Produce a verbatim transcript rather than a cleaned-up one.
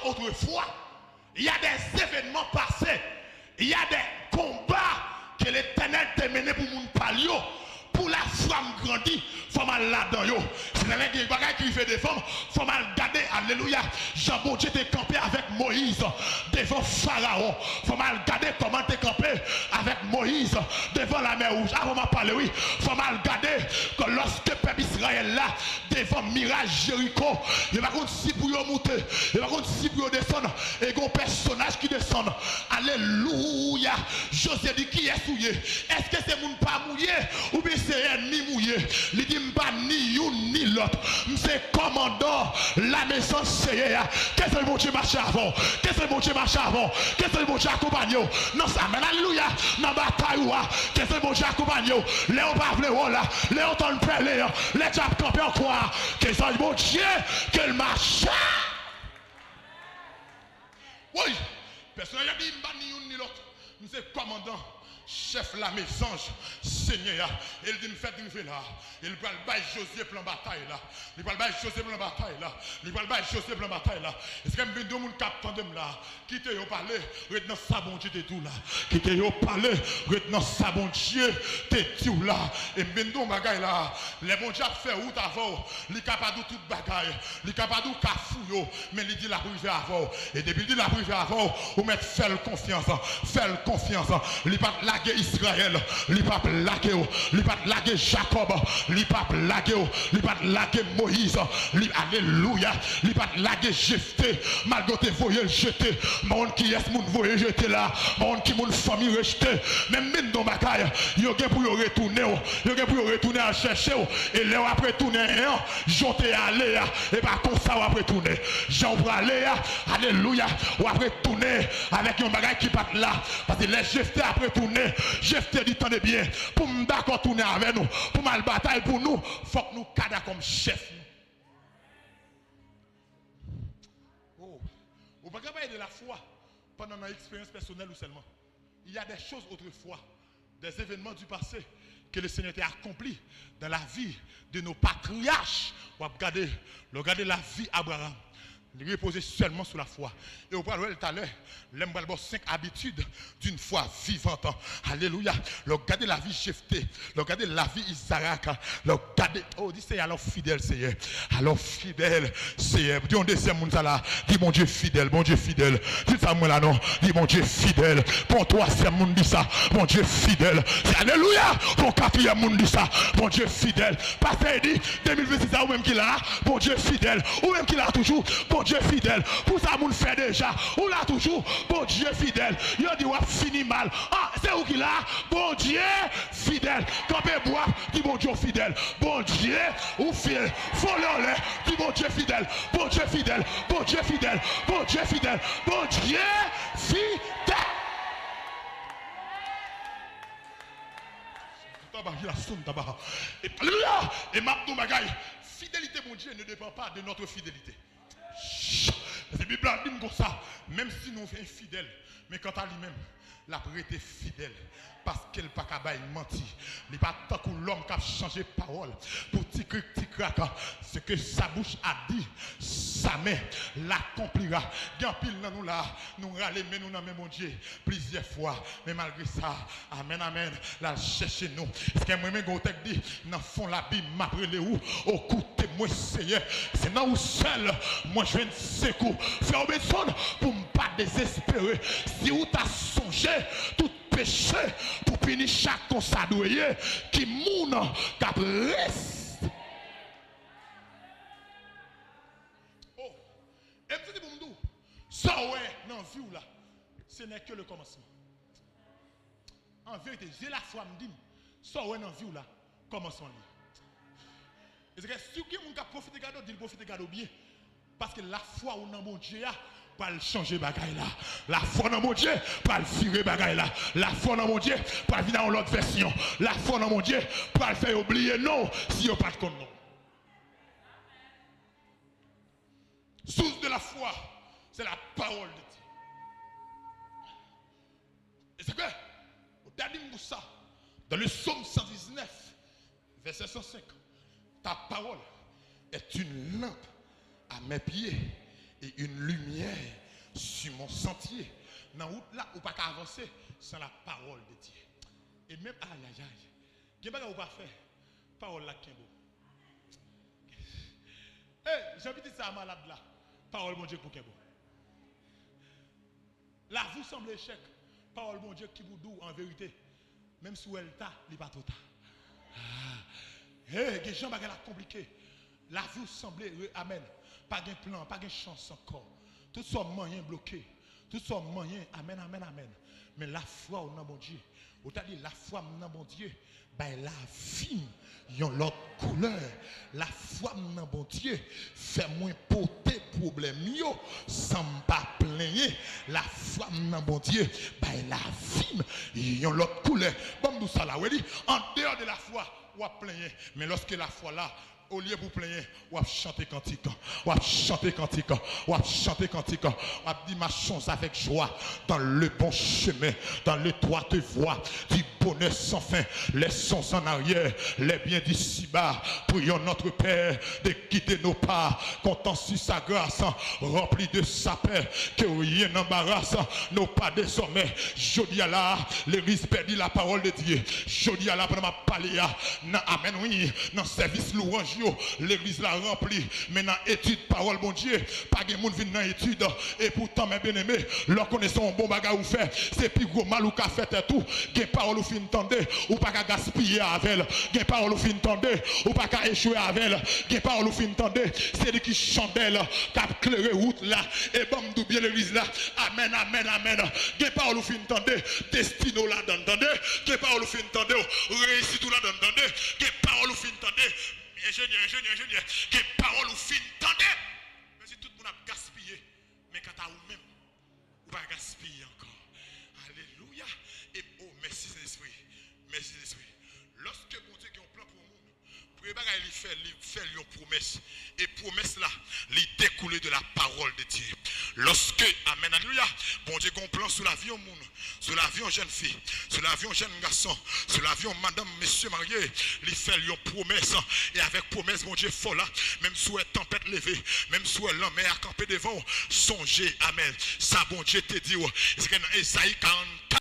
Autrefois, il y a des événements passés, il y a des combats que l'Éternel te mennen pou moun pa l yo. Pou lafwa m grandi, fò m al ladan yo. Si nan gen bagay ki rive devan m, fò m al gade, alelouya, jan Bondye te kanpe avèk Moyiz devan Farawon. Fò m al gade kòman l te kanpe avèk Moyiz devan Lamè Wouj. Avan m ap pale, wi. Fò m al gade ke lòske pèp Izrayèl la devan miray Jeriko, yo pa konn si pou yo moute, yo pa konn si pou yo desann. E gen yon pèsonaj ki desann. Alelouya! Jozye di, "Kiyès ou ye? Èske se moun pa m ou ye, oubyen se ènmi m ou ye?" Li di, "M pa ni youn ni lòt. M se kòmandan lame zanj Seyè a." Ke zanj Bondye mache avè w. Ke zanj Bondye mache avè w. Ke zanj Bondye akonpanye w. Nan sa, amèn, alelouya. Nan batay ou a, ke zanj Bondye akonpanye w. Lè yo pa vle wè w la, lè yo tann pèlen an, lè dyab kanpe ankò a, ke zanj Bondye, ke l mache. Woy! Pèsonaj la di, "M pa ni youn ni lòt. M se kòmandan, chèf lame zanj Senyè a." E l di, "M fèk rive la." E l pral bay Jozye plan batay la. Li pral bay Jozye plan batay la. Li pral bay Jozye plan batay la. Èske m vin di yon moun k ap tande m la? Kite yo pale, ret nan sa Bondye te di w la. Kite yo pale, ret nan sa Bondye te di w la. E m vin di w yon bagay la. Lè Bondye ap fè wout avè w, li ka pa di w tout bagay. Li ka pa di w kafou yo, men li di l ap rive avè w. E depi l di l ap rive avè w, ou mèt fè l konfyans. Fè l konfyans. Li pa t lage Izrayèl, li p ap lage w. Li pa t lage Jakòb, li p ap lage w. Li pa t lage Moyiz, li, alelouya, li pa t lage Jefte, malgre yo te voye l jete. M pa konn kiyès moun voye jete la, m pa konn ki moun fanmi rejte. Men m vin di w yon bagay, yo gen pou yo retounen w, yo gen pou yo retounen al chèche w. E lè w ap retounen an, jan w te ale a, e pa konsa w ap retounen. Jan w prale a, alelouya, w ap retounen avèk yon bagay ki pa t la. Paske lè Jefte ap retounen, Jefte di, "Tande byen, pou m dakò tounen avè nou, pou m al batay pou nou, fòk nou ka dakò m chèf nou." Oh. Ou pa ka pale de lafwa pandan nan eksperyans pèsonèl ou sèlman. Il y a des choses autrefois, des événements du passé que le Seigneur a accompli dans la vie de nos patriarches. W ap gade, lè w gade lavi Abraham, li repoze sèlman sou lafwa. E w pral wè l talè, lè m pral ba w senk abitid d'une foi vivante. Alelouya. Lè w gade lavi Jefte, lè w gade lavi Izarak, lè w gade, oh, di, "Seyè, alò fidèl, Seyè. Alò fidèl, Seyè." Di yon dezyèm moun sa la, di, "Bondye fidèl, Bondye fidèl." Di sa mwen la non, di, "Bondye fidèl." Pou yon twazyèm moun di sa, "Bondye fidèl." Alelouya. Pou yon katriyèm moun di sa, "Bondye fidèl." Pastè di, de mil vennsis la, ou menm ki la, Bondye fidèl. Ou menm ki la toujou, Bondye fidèl. Pou sa moun fè deja, ou la toujou, Bondye fidèl. Yo di w ap fini mal. Ah, se ou ki la, Bondye fidèl. Kanpe bwat, di Bondye w fidèl. Bondye ou fidèl. Vole anlè, di Bondye fidèl. Bondye fidèl. Bondye fidèl. Bondye fidèl. Bondye fidèl. Alelouya! E m ap di w bagay, fidelite Bondye ne depan pa de notre fidelite. Paske Bib la di m konsa, menm si nou enfidèl, men kanta li menm, l ap rete fidèl, paske l pa ka bay manti. Li pa tankou lòm k ap chanje pawòl pou ti krik ti krak. Ce que sa bouche a dit, sa main l'accomplira. Gen anpil nan nou la, nou rale men nou nan men Bondye plizyè fwa, men malgre sa, amèn, amèn, l al chèche nou. Èske mwen menm, gen yon tèks di, nan fon labim, m ap rele ou, o koute mwen, Seyè. Se nan ou sèl mwen jwenn sekou. Frè Robenson, pou m pa dezespere, si ou ta sonje tout peche pou pini chak kon sa dwe ye, ki moun k ap reste? Oh, e m santi pou m di w, sa w wè nan vi w la, ce n'est que le commencement. An verite, je lafwa m di m, sa w wè nan vi w la, kòmansman li. E se ke si w gen moun k ap pwofite gade w, di l pwofite gade w byen. Paske lafwa w nan Bondye a pral chanje bagay la. Lafwa nan Bondye pral vire bagay la. Lafwa nan Bondye pral vin a yon lòt vèsyon. Lafwa nan Bondye pral fè yo bliye non w si yo pa t konn non w. Source de la foi, c'est la parole de Dieu. E se ke, ou ta di m pou sa, dans le psaume cent dix-neuf, verset cent cinq, ta parole est une lampe à mes pieds Et une lumière sur mon sentier. Nan wout la, ou pa ka avanse san la parole de Dieu. E menm, ayayay, gen bagay ou pa fè, pawòl la k kenbe w. Hey, jan pitit sa a malad la, pawòl Bondye k pou kenbe w. Lavi w sanble echèk, pawòl Bondye k pou di w an verite. Menm si w wè l ta, li pa twò ta. Ah. Hey, gen jan bagay la konplike. Lavi w sanble, re- amèn. Pa gen plan, pa gen chans ankò. Tout sa w manyen bloke. Tout sa w manyen, amèn, amèn, amèn. Men lafwa w nan Bondye. Ou ta di, lafwa m nan Bondye bay lavi m yon lòt koulè. Lafwa m nan Bondye fè mwen pote pwoblèm yo san m pa plenyen. Lafwa m nan Bondye bay lavi m yon lòt koulè. Ban m di w sa la, w wi, andeyò de lafwa, w ap plenyen. Men lòske lafwa la, olye pou plenyen, w ap chante kantik, w ap chante kantik, w ap chante kantik, w ap di, marchons avec joie dans le bon chemin, dans l'étroite voie du bonheur sans fin. Laissons en arrière les biens d'ici-bas. Prions notre Père de guider nos pas, comptant sur sa grâce, rempli de sa paix, que rien n'embarrasse nos pas désormais. Jodi a la, legliz pèdi la parole de Dieu. Jodi a la, pandan m ap pale a, nan amèn wi, nan sèvis lwanj yo, legliz la ranpli. Men nan etid pawòl Bondye, pa gen moun vin nan etid. E poutan, men byeneme, lè w konnen se yon bon bagay ou fè, se pi gwo mal ou ka fè tèt ou. Gen pawòl ou fin tande, ou pa ka gaspiye avè l. Gen pawòl ou fin tande, ou pa ka echwe avè l. Gen pawòl ou fin tande, se li ki chandèl k ap klere wout la. E ban m di w byen, legliz la, amèn, amèn, amèn. Gen pawòl ou fin tande, destine w ladan l, tande. Gen pawòl ou fin tande, reyisit ou ladan l, tande. Gen pawòl ou fin tande, enjenyè, enjenyè, enjenyè. Gen pawòl ou fin tande. Men si tout moun ap gaspiye, men kanta ou menm, ou pa gaspiye ankò. Alelouya. E, o, mèsi, Sentespri. Mèsi, Sentespri. Lòske Bondye gen yon plan pou yon moun, premye bagay li fè, li fè l yon pwomès. E pwomès la, li dekoule de la parole de Dieu. Lòske, amèn, alelouya, Bondye gen yon plan sou lavi yon moun, sou lavi yon jèn fi, sou lavi yon jèn gason, sou lavi yon madanm, mesye marye, li fè l yon pwomès. E avèk pwomès Bondye fè w la, menm si w wè tanpèt leve, menm si w wè lanmè a kanpe devan w, sonje, amèn, sa Bondye te di w. E se ke nan Ezayi karant